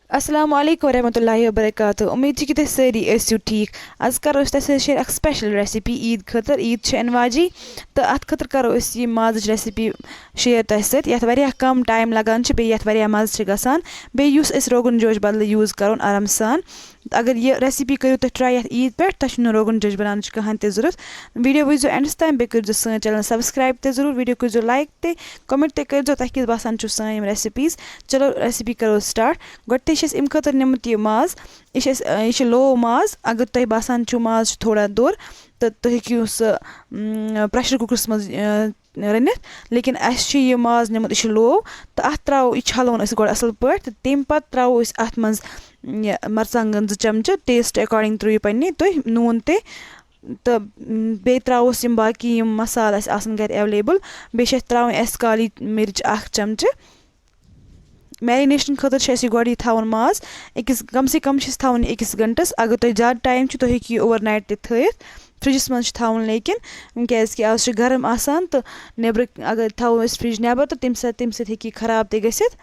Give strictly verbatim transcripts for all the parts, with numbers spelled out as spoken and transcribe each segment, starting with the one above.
السلام علیکم ورحمۃ اللہ وبرکاتہ۔ امید چھِ کہِ تُہۍ سٲری ٲسِو ٹھیٖک۔ آز کرو أسۍ تۄہہِ سۭتۍ شیئر اکھ سپیشل ریسیپی عیٖد خٲطرٕ۔ عیٖد چھِ یِنہٕ واجی، تہٕ اتھ خٲطرٕ کرو أسۍ یہِ مازٕچ ریسیپی شیئر تۄہہِ سۭتۍ، یتھ واریاہ کم ٹایم لگان چھِ، بیٚیہِ یتھ واریاہ مزٕ چھِ گژھان، بیٚیہِ یُس أسۍ روگن جوش بدلہٕ یوٗز کرون آرام سان۔ اگر یہِ ریسیپی کٔرِو تُہۍ ٹراے یتھ عیٖد پٮ۪ٹھ، تۄہہِ چھُنہٕ روگن جوش بناونٕچ کٕہٕنۍ تہِ ضروٗرت۔ ویڈیو وٕچھزیو اینڈس تام، بیٚیہِ کٔرزیو سٲنۍ چینل سبسکرایب تہِ ضروٗر، ویڈیو کٔرزیو لایک تہِ، کمنٹ تہِ کٔرزیو تۄہہِ کِژھ باسان چھُو سٲنۍ یِم ریسیپیز۔ چلو ریسیپی کرو سٹارٹ۔ گۄڈٕنیتھٕے چھِ اَسہِ اَمہِ خٲطرٕ نیُمُت یہِ ماز۔ یہِ چھِ اَسہِ، یہِ چھِ لو ماز۔ اگر تۄہہِ باسان چھُو ماز چھُ تھوڑا دوٚر، تہٕ تُہۍ ہیٚکِو سُہ، م، پریشر کُکرَس منٛز، ٲں، رٔنِتھ۔ لیکن اَسہِ چھُ یہِ ماز نیُمُت، یہِ چھُ لو، تہٕ اَتھ ترٛاوو، یہِ چھَلون أسۍ گۄڈٕ اَصٕل پٲٹھۍ، تہٕ تَمہِ پَتہٕ ترٛاوو أسۍ اَتھ منٛز، م، یہِ مَرژٕوانٛگَن زٕ چَمچہٕ، ٹیسٹ اکارڈنگ ترٛٲیِو پَنٕنہِ تُہۍ نوٗن تہِ، تہٕ، م، بیٚیہِ ترٛاووس یِم باقٕے یِم مصالہٕ اَسہِ آسَن گَرِ ایویلیبٕل۔ بیٚیہِ چھِ اَسہِ ترٛاوٕنۍ اَسہِ کالی مرٕچ اَکھ چَمچہٕ۔ میرِنیشن خٲطرٕ چھُ اَسہِ یہِ گۄڈٕ یہِ تھاوُن ماز أکِس، کم سے کم چھِ اَسہِ تھاوُن یہِ أکِس گھنٹَس۔ اگر تۄہہِ زیادٕ ٹایم چھُ، تُہۍ ہیٚکِو یہِ اوور نایٹ تہِ تھٲیِتھ۔ فرجَس منٛز چھُ تھاوُن، لیکن کیازِ کہِ آز چھُ گرم آسان، تہٕ نیٚبرٕ اگر تھاوو أسۍ فرج نیٚبر، تہٕ تَمہِ ساتہٕ، تَمہِ سۭتۍ ہیٚکہِ یہِ خراب تہِ گٔژھِتھ۔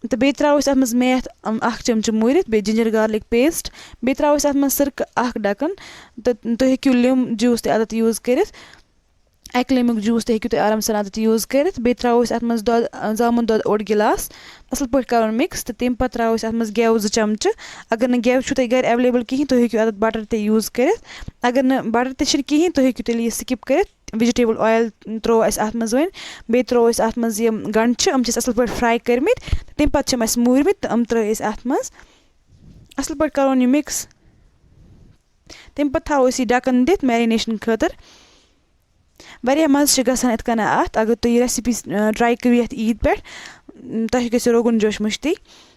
تہٕ بیٚیہِ ترٛاوو أسۍ اَتھ منٛز میتھ، اَم، اَکھ چمچہٕ مُرِتھ، بیٚیہِ ginger garlic paste، بیٚیہِ ترٛاوو أسۍ اَتھ منٛز سِرکہٕ اَکھ ڈَکَن، تہٕ تُہۍ ہیٚکِو لیمہٕ juice تہِ اَتٮ۪تھ use کٔرِتھ۔ اَکہِ لیمُک juice تہِ ہیٚکِو تُہۍ آرام سان اَتٮ۪تھ use کٔرِتھ۔ بیٚیہِ ترٛاوو أسۍ اَتھ منٛز دۄد، زامُت دۄد اوٚڑ گِلاس، اَصٕل پٲٹھۍ کَرُن mix، تہٕ تَمہِ پَتہٕ ترٛاوو أسۍ اَتھ منٛز گٮ۪و زٕ چمچہٕ۔ اگر نہٕ گٮ۪و چھُو تۄہہِ گَرِ available کِہیٖنۍ، تُہۍ ہیٚکِو اَتٮ۪تھ butter تہِ use کٔرِتھ۔ اگر نہٕ butter تہِ چھِنہٕ کِہیٖنۍ، تُہۍ ہیٚکِو تیٚلہِ یہِ skip کٔرِتھ۔ Vegetable oil ترٛوو اَسہِ اَتھ منٛز وۄنۍ۔ بیٚیہِ ترٛوو اَسہِ اَتھ منٛز یِم گَنٛڈٕ چھِ، یِم چھِ اَسہِ اَصٕل پٲٹھۍ fry کٔرمٕتۍ۔ تَمہِ پَتہٕ چھِ یِم اَسہِ مُرمٕتۍ، تہٕ یِم ترٛٲے أسۍ اَتھ منٛز۔ اَصٕل پٲٹھۍ کَرون یہِ mix۔ تَمہِ پَتہٕ تھاوو أسۍ یہِ ڈَکَن دِتھ marination خٲطرٕ۔ واریاہ مَزٕ چھِ گژھان یِتھ کَنۍ اَتھ۔ اگر تُہۍ یہِ recipe، ٲں، try کٔرِو یَتھ عیٖد پٮ۪ٹھ، ٲم، تۄہہِ گژھِ روگن جوش مٔشتٕے۔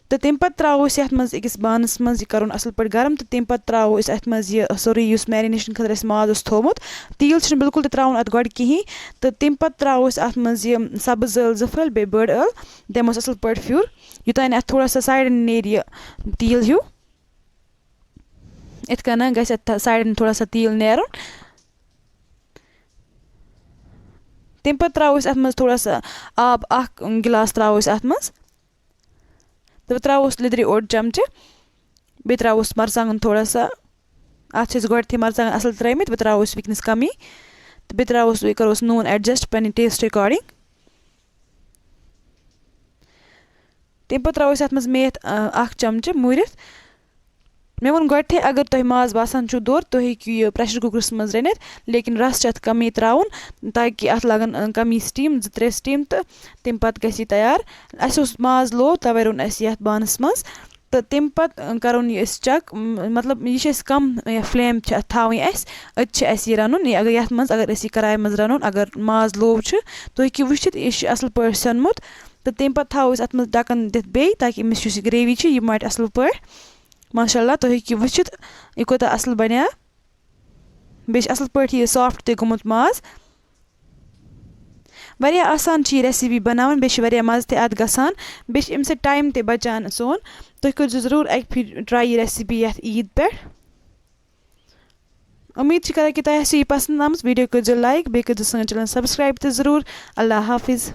تہٕ تَمہِ پَتہٕ ترٛاوو أسۍ یَتھ منٛز أکِس بانَس منٛز یہِ کَرُن اَصٕل پٲٹھۍ گرم، تہٕ تَمہِ پَتہٕ ترٛاوو أسۍ اَتھ منٛز یہِ سورُے یُس marination خٲطرٕ اَسہِ ماز اوس تھوٚومُت۔ تیٖل چھُنہٕ بِلکُل تہِ ترٛاوُن اَتھ گۄڈٕ کِہیٖنۍ، تہٕ تَمہِ پَتہٕ ترٛاوو أسۍ اَتھ منٛز یہِ سَبٕز ٲلہٕ زٕ پھٔلۍ، بیٚیہِ بٔڑ ٲلہٕ، دِموس اَصٕل پٲٹھۍ پھیُر، یوٚتانۍ اَتھ تھوڑا سا sideن نیرِ یہِ تیٖل ہیوٗ۔ یِتھ کَنۍ گژھِ اَتھ sideن تھوڑا سا تیٖل نیرُن۔ تَمہِ پَتہٕ ترٛاوو أسۍ اَتھ منٛز تھوڑا سا آب، اَکھ گِلاس ترٛاوو أسۍ اَتھ منٛز۔ تہٕ بہٕ ترٛاووس لیٚدرِ اوٚڑ چمچہٕ۔ بیٚیہِ ترٛاووس مرژٕوانٛگن تھوڑا سا۔ اَتھ چھِ أسۍ گۄڈٕنٮ۪تھٕے مرژٕوانٛگن اَصٕل ترٛٲومٕتۍ، وۄنۍ ترٛاوو أسۍ وٕنکیٚنَس کَمٕے۔ تہٕ بیٚیہِ ترٛاووس، بیٚیہِ کَروس نوٗن adjust پنٛنہِ taste according۔ تَمہِ پَتہٕ ترٛاوو أسۍ اَتھ منٛز میتھ، آ، اَکھ چمچہٕ مُرِتھ۔ مےٚ ووٚن گۄڈٕنٮ۪تھٕے، اگر تۄہہِ ماز باسان چھُو دوٚر، تُہۍ ہیٚکِو یہِ pressure cookerس منٛز رٔنِتھ، لیکن رَس چھُ اَتھ کَمٕے ترٛاوُن، تاکہِ اَتھ لَگَن، آ، کَمٕے steam، زٕ ترٛےٚ steam، تہٕ تَمہِ پَتہٕ گژھِ یہِ تیار۔ اَسہِ اوس ماز low، تَوَے روٚن اَسہِ یَتھ بانَس منٛز۔ تہٕ تَمہِ پَتہٕ، آ، کَرون یہِ أسۍ check، م-، مطلب، یہِ چھِ اَسہِ کَم، یہِ flame چھِ اَتھ تھاوٕنۍ اَسہِ، أتۍ چھِ اَسہِ یہِ رَنُن۔ یہِ اگر یَتھ منٛز، اگر أسۍ یہِ کَرایہِ منٛز رَنون، اگر ماز low چھُ، تُہۍ ہیٚکِو وٕچھِتھ، یہِ چھُ اَصٕل پٲٹھۍ سیوٚنمُت۔ تہٕ تَمہِ پَتہٕ تھاوو أسۍ اَتھ منٛز ڈَکَن دِتھ بیٚیہِ، تاکہِ أمِس یُس یہِ gravy چھِ، یہِ مَٹہِ اَصٕل پٲٹھۍ۔ ماشاء اللہ، تُہۍ ہیٚکِو وٕچھِتھ، یہِ کوٗتاہ اَصٕل بَنیو۔ بیٚیہِ چھِ اَصٕل پٲٹھۍ یہِ soft تہِ گوٚمُت ماز۔ واریاہ آسان چھِ یہِ recipe بَناوٕنۍ، بیٚیہِ چھِ واریاہ مَزٕ تہِ اَتھ گژھان، بیٚیہِ چھِ اَمہِ سۭتۍ time تہِ بَچان سون۔ تُہۍ کٔرۍزیو ضروٗر اَکہِ پھِرِ try یہِ recipe یَتھ عیٖد پٮ۪ٹھ۔ اُمید چھِ کران کہِ تۄہہِ آسہِ یہِ پسنٛد آمٕژ۔ Video کٔرۍزیو like، بیٚیہِ کٔرۍزیو سٲنۍ channel subscribe تہِ ضروٗر۔ اللہ حافظ۔